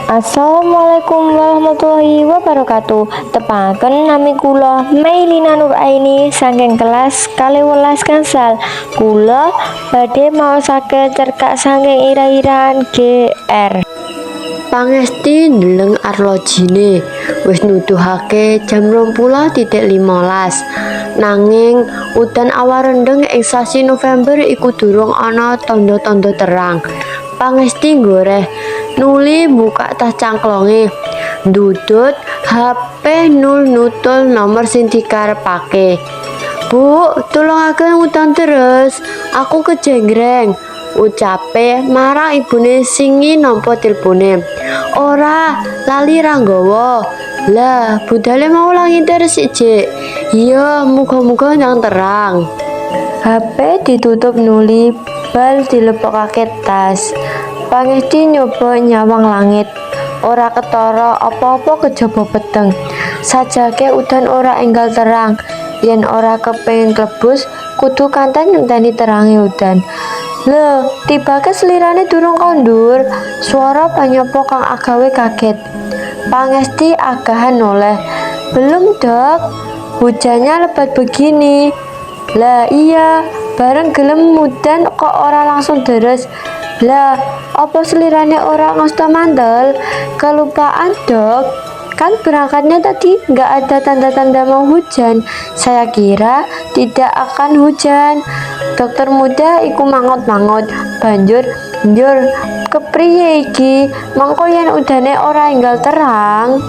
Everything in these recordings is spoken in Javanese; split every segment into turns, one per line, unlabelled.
Assalamualaikum warahmatullahi wabarakatuh. Tepangaken, nami kula Meilina Nur Aini saking kelas 12 gangsal. Kula badhe maosake cerkak saking ira-iraan GR.
Pangesti ndeleng arlojine wis nuduhake jam 20.15. Nanging udan awarendeng ing sasi November iku durung ana tandha-tandha terang. Pangesti nggoreh nuli buka tas cangklonge. Ndudut HP nul nutul nomor sing dikarepake. "Bu, tulungake, udan deres. Aku kejenggreng," ucape marang ibune sing nampa tilpune. "Ora, lali ra nggawa." "Lah, budale mau langite resik jek." "Iya, muga-muga ndang terang."
HP ditutup nuli bal dilebokake tas. Pangesti nyoba nyawang langit. Ora ketara apa-apa kejaba peteng. Sajake udan ora enggal terang. Yen ora kepengin klebus, kudu kanten ngenteni terange udan. "Lho, tibake slirane durung kondur?" Swara panyapa kang agawe kaget. Pangesti agahan noleh. "Belum, Dok. Hujannya lebat begini." "Lah iya, bareng gelem udan kok ora langsung deres. Lah, apa slirane ora ngasta mantel?" "Kelupaan, Dok. Kan berangkatnya tadi nggak ada tanda-tanda mau hujan. Saya kira tidak akan hujan." Dokter muda iku mangot-mangot. Banjur, "Njur, kepriye iki? Mengko yen udane ora enggal terang?"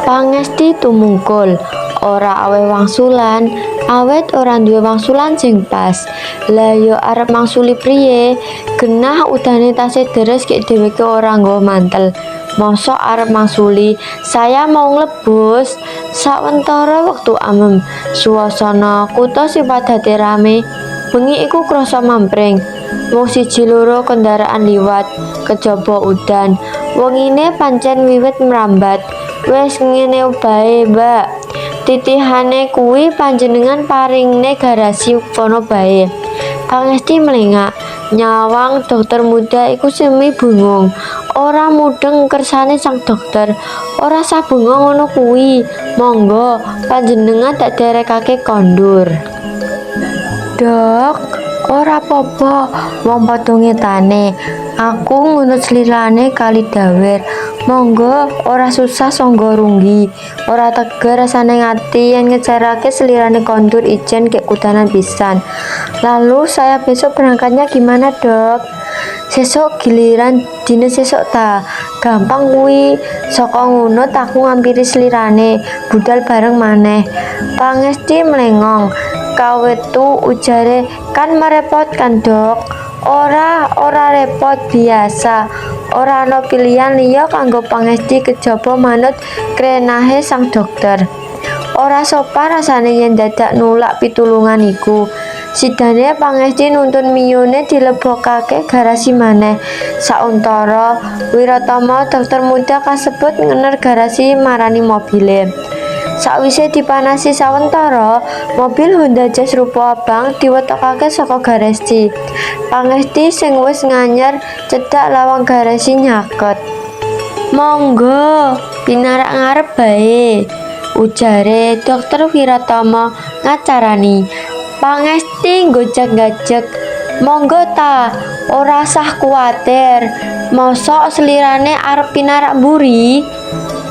Pangesti tumungkul. Ora aweh wangsulan, awet ora duwe wangsulan sing pas. Lah yo arep mangsuli priye? Genah udane tasih deres gek dheweke ora nggawa mantel. Mosok arep mangsuli, "Saya mau nglebus." Sawentara wektu amem, suasana kutha sing padate rame bengi iku krasa mampring. Mung siji loro kendaraan liwat, kejaba udan. Wengine pancen wiwit mrambat. "Wis ngene bae, Mbak. Titihane kuwi panjenengan paringne garasi kono bae." Pangesti mlengak nyawang dokter muda iku semi bengong. Ora mudeng kersane sang dokter. "Ora sah bengong ngono kuwi. Monggo panjenengan tak derekake kondur." "Dok, ora apa-apa, wong padha ngetane. Aku ngunut slirane Kalidawer. Monggo, ora susah sangga runggi." Ora tega rasane ngati yen ngejarake slirane kondur ijen gek kudanan pisan. "Lalu saya besok berangkatnya gimana, Dok? Sesuk giliran dina sesuk ta? Gampang kuwi. Saka ngunut aku ngampiri slirane, budal bareng maneh." Pangesti mlengong. Kawetu ujare, "Kan merepotkan, Dok." "Ora, ora repot, biasa." Ora ana pilihan liya kanggo Pangesti kejaba manut krenahe sang dokter. Ora sopan rasane yen dadak nulak pitulungan iku. Sidane Pangesti nuntun Miyone dilebokake garasi maneh. Sauntara Wiratama, dokter muda kasebut ngener garasi marani mobile. Sakwise dipanasi sawentara, mobil Honda Jazz rupa abang diwetokake saka garasi. Pangesti sing wis nganyer cedhak lawang garasi nyaket. "Monggo, pinarak ngarep bae," ujare Dokter Wiratama ngacarani. Pangesti nggojag-gajeg. "Monggo ta, ora sah kuwatir. Mosok slirane arep pinarak mburi?"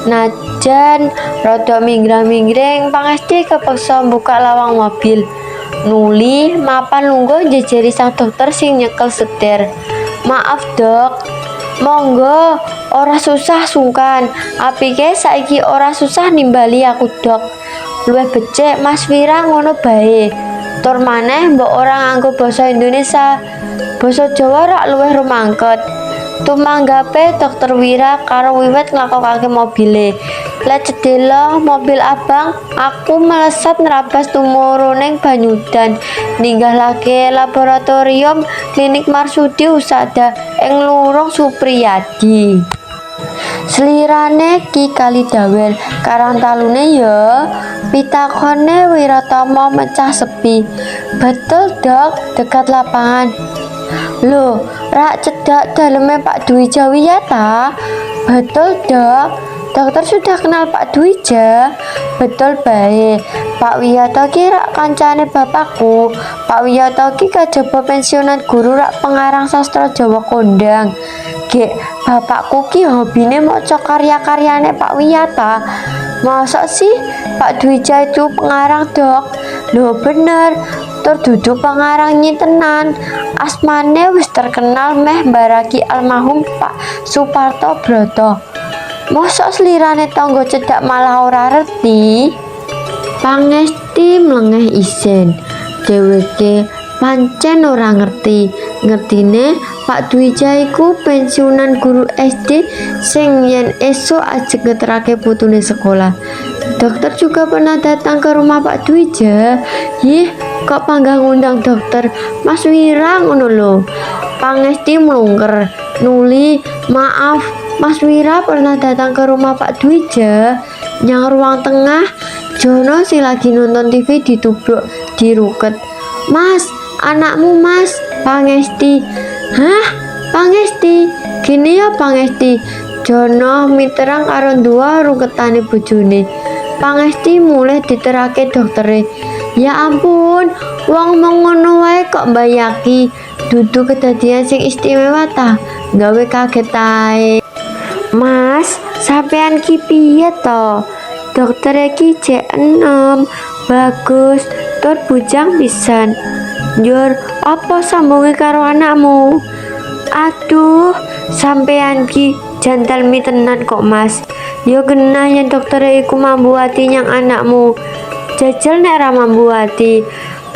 Najan rada mingrang-mingring, Pangesti kepeksa mbuka lawang mobil. Nuli mapan lungguh njejeri sang dokter sing nyekel setir. "Maaf, Dok." "Monggo, ora susah sungkan. Apike saiki ora susah nimbali aku, Dok. Luwih becik Mas Wira ngono bae. Tur maneh mbok ora nganggo basa Indonesia. Basa Jawa rak luwih rumangket." Tumanggape Dokter Wira karo wiwit nglakokake mobile. Let cedhela mobil abang, aku melesat nerabas tumuruning banyudan, ninggalake laboratorium Klinik Marsudi Husada ing Lurung Supriyadi. "Slirane Ki Kalidawer Karangtalune ya?" pitakone Wiratama mecah sepi. "Betul, Dok, dekat lapangan." "Lho, rak cedhak daleme Pak Dwi Jawiyata?" Betul, Dok. Dokter sudah kenal Pak Dwija? Betul bae. Pak Wiyoto ki rak kancane bapakku. Pak Wiyoto ki kajaba pensiunan guru rak pengarang sastra Jawa kondang. Gek, bapakku ki hobine maca karya-karyane Pak Wiyata. Masa sih Pak Dwija itu pengarang, Dok? Loh, bener. Tur dudu pengarang tenan. Asmane wis terkenal meh mbaraki almarhum Pak Suparto Broto. Mosok slirane tangga cedhak malah ora reti? Pangesti mlengeh isin. Dheweke pancen ora ngerti. Ngertine Pak Dwija iku pensiunan guru SD sing yen esuk ajeg ngeterake putune sekolah. Dokter juga pernah datang ke rumah Pak Dwija. Yih, kok panggah ngundang dokter Mas Wira ngono lho. Pangesti mlungker. Nuli, maaf, Mas Wira pernah datang ke rumah Pak Dwija. Nyang ruang tengah, Jono sing lagi nonton TV ditubruk, diruket. "Mas, anakmu, Mas, Pangesti." "Hah? Pangesti? Gini ya, Pangesti." Jono miterang karo dua ruketane bojone. Pangesti mulih diterake doktere. "Ya ampun, wong mung ngono wae kok mbayaki. Dudu kedadian sing istimewa ta? Gawe kaget ae." "Mas, sampean ki piye to? Dokter iki jek enom, bagus, tur bujang pisan. Njur, apa sambunge karo anakmu?" "Aduh, sampean ki jantalmi tenan kok, Mas. Yo genah yen doktere iku mambu ati nyang anakmu. Jajal nek ra mambu ati.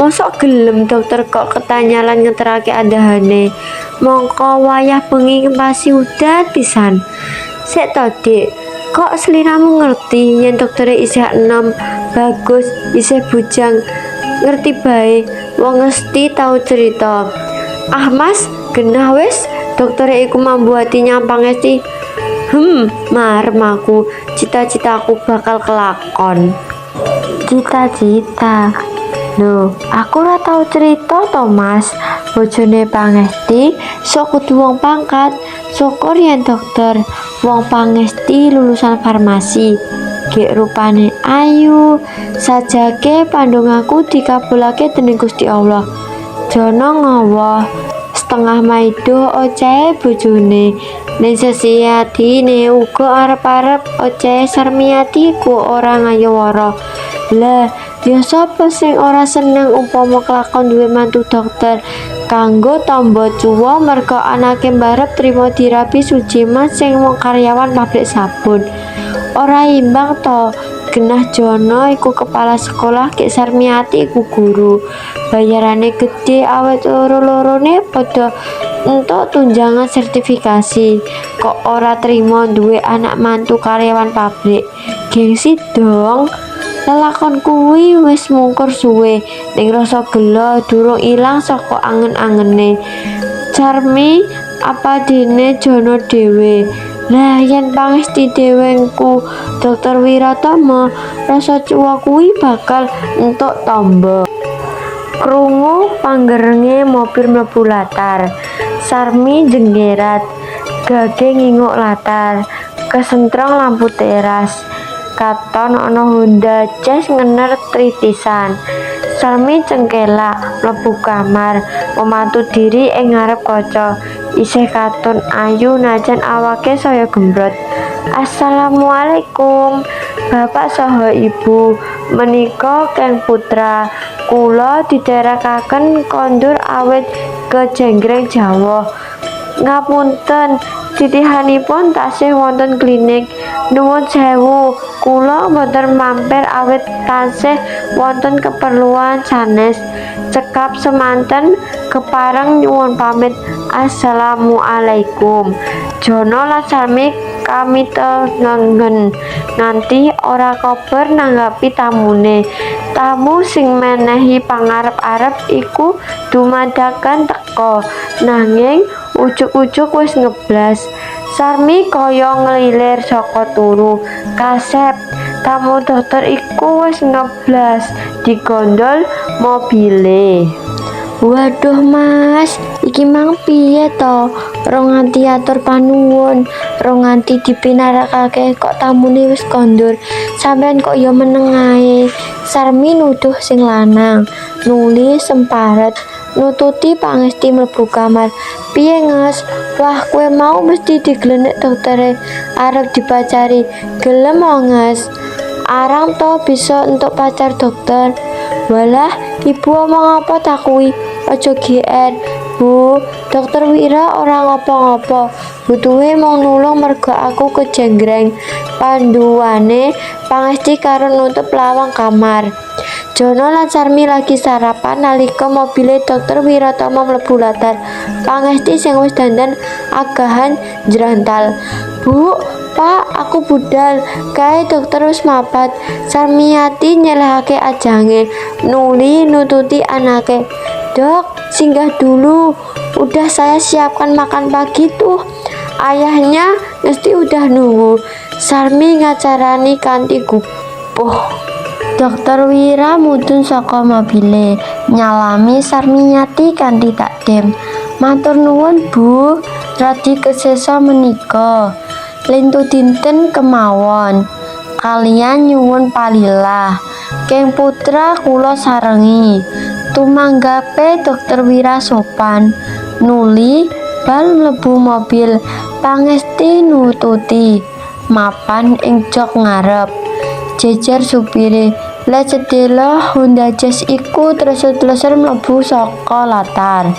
Mosok gelem dokter kok ketanyalan ngeterake andahane? Mongko wayah bengi ngempasi udan pisan. Sik to, Dik. Kok sliramu ngerti yen doktere isih enom, bagus, isih bujang?" "Ngerti bae, wong ngesti tau cerita." "Ah, Mas, genah wis, doktere iku mambu ati nyang Pangesti. Marem aku, cita-citaku bakal kelakon." Cita-cita. Loh, aku ora tau cerita to, Mas. Bojone Pangesti sok kudu wong pangkat. Syukur yen dokter. Wong Pangesti lulusan farmasi. Gek rupane ayu, sajake pandongaku dikabulake dening Gusti Allah. Jono ngowoh setengah maido ocehe bojone. Ning sesih atine uga arep-arep ocehe Sarmiati ku ora ngayawara. Lah, ya sapa sing ora seneng umpama kelakon duwe mantu dokter? Kanggo tamba cuwa merga anake mbarep trima dirabi Sujiman sing mung karyawan pabrik sabun. Ora imbang to, genah Jono iku kepala sekolah gek Sarmiati iku guru. Bayarane gedhe awit loro-lorone padha entuk tunjangan sertifikasi. Kok ora trima duwe anak mantu karyawan pabrik? Gengsi dong. Lelakon kuwi wis mungkur suwe, ning rasa gela durung ilang saka angen-angene. Sarmi apa dene Jono dhewe. Lah, yen Pangesti dhewe engku Dokter Wiratama, rasa cuwa kuwi bakal entuk tamba. Krungu panggerenge mobil mlebu latar. Sarmi jenggerat, gage nginguk latar. Kesentrong lampu teras. Katon ana Honda Jazz ngener tritisan. Sarmi cengkelak mlebu kamar, mematu diri ing ngarep kaca. Isih katon ayu najan awake saya gembrot. "Assalamualaikum, Bapak saha Ibu. Menika Keng Putra. Kula diterekaken kondur awit kejenggreng jawah. Ngapunten, titihanipun tasih wonten klinik. Nuwun sewu, kula mboten mampir awit tansih wonten keperluan sanes. Cekap semanten kepareng nyuwun pamit. Assalamualaikum." Jono lan Sarmi kamitengen nganti ora kober nanggapi tamune. Tamu sing menehi pangarep-arep iku dumadakan teka, nanging ujug-ujug wis ngeblas. Sarmi kaya nglilir saka turu. Kasep, tamu dokter iku wis ngeblas digondol mobile. "Waduh, Mas, iki Iki mang piye to? Rong nganti atur panuwun, rong nganti dipinarakake kok tamune wis kondur. Sampean kok ya meneng ae. Sarmi nuduh sing lanang. Nuli semparet nututi Pangesti mlebu kamar. Piye, Nges? Wah, kowe mau mesti diglenek doktere arep dipacari. Gelem o, Nges? Arang to bisa entuk pacar dokter. Walah, ibu omong apa ta kuwi? Aja GR. Bu, Dokter Wira ora ngopo-ngopo. Butuhe mung nulung mergo aku kejenggreng. Panduwane Pangesti karo nutup lawang kamar. Jono lan Sarmi lagi sarapan nalika mobile Dokter Wiratama mlebu latar. Pangesti sing wis dandan agahan njrantal. "Bu, Pak, aku budal. Kae dokter wis mapat." Sarmiati nyelehake ajange. Nuli nututi anake. "Dok, singgah dulu. Udah saya siapkan makan pagi tuh. Ayahnya mesti udah nunggu." Sarmi ngacarani kanthi gupuh. Dokter Wira mudhun saka mobile, nyalami Sarmiyati kanthi takdim. "Matur nuwun, Bu, radi kesesa menika. Lintu dinten kemawon. Kaliyan nyuwun palilah. Keng putra kula sarengi." Tumanggape Dokter Wira sopan. Nuli bal mlebu mobil. Pangesti nututi mapan ing jok ngarep. Jejer supire. Lah, cedhela Honda Jazz iku tleser-tleser mlebu saka latar.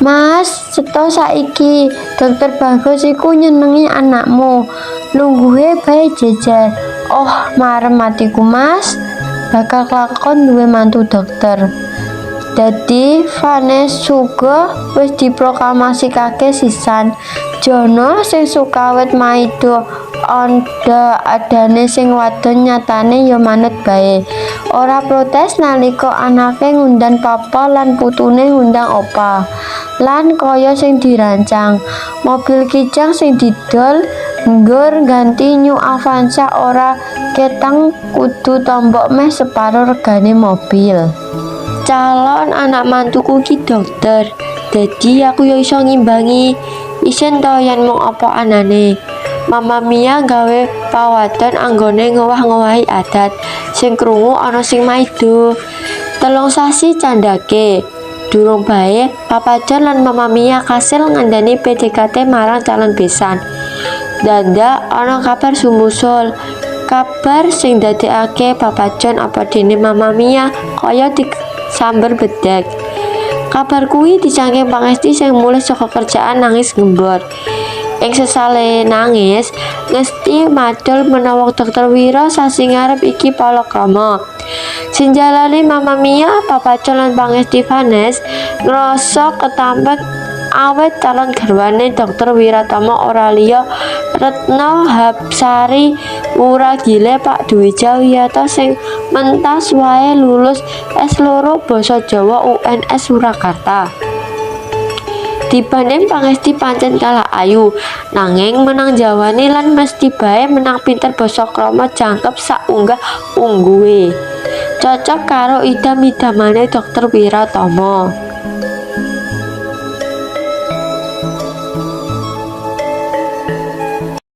"Mas, cetha saiki Dokter Bagus iku nyenengi anakmu. Lungguhe bae jejer." "Oh, marem atiku, Mas. Bakal kelakon duwe mantu dokter." Dadi Vanes sugih wis diproklamasikake sisan. Jono sing sukawit maido andha-andhane sing wadon nyatane ya manut bae. Ora protes nalika anake ngundang papa lan putune ngundang opa. Lan kaya sing dirancang, mobil Kijang sing didol nggur ganti New Avanza ora ketang kudu tombok meh separo regane mobil. "Calon anak mantuku ki dokter, dadi aku yo iso ngimbangi. Isin to yen mung apa anane." Mama Mia gawe pawadon anggone ngowah-ngowahi adat. Sing krungu ana sing maido. 3 sasi candhake. Durung bae, Papa John lan Mama Mia kasil ngandani PDKT marang calon besan. Dadak ana kabar sumusul. Kabar sing ndadekake Papa John apa dene Mama Mia kaya disamber bedheg. Kabar kuwi dicangking Pangesti sing mulih saka kerjaan nangis ngembor. Ing sesale nangis, Ngesti madol menawa Dokter Wira sasi ngarep iki palakrama. Sing jalani Mama Mia, Papa John lan Pangesti Vanes ngrasa ketampek awit calon garwane Dokter Wiratama ora liya Retno Hapsari, wuragile Pak Dwija Wiyata sing mentas wae lulus S2 Basa Jawa UNS Surakarta. Dibanding Pangesti pancen kalah ayu, nanging menang jawane lan mesti bae menang pinter basa krama jangkep sak unggah ungguhe. Cocok karo idam-idamane Dokter Wiratama.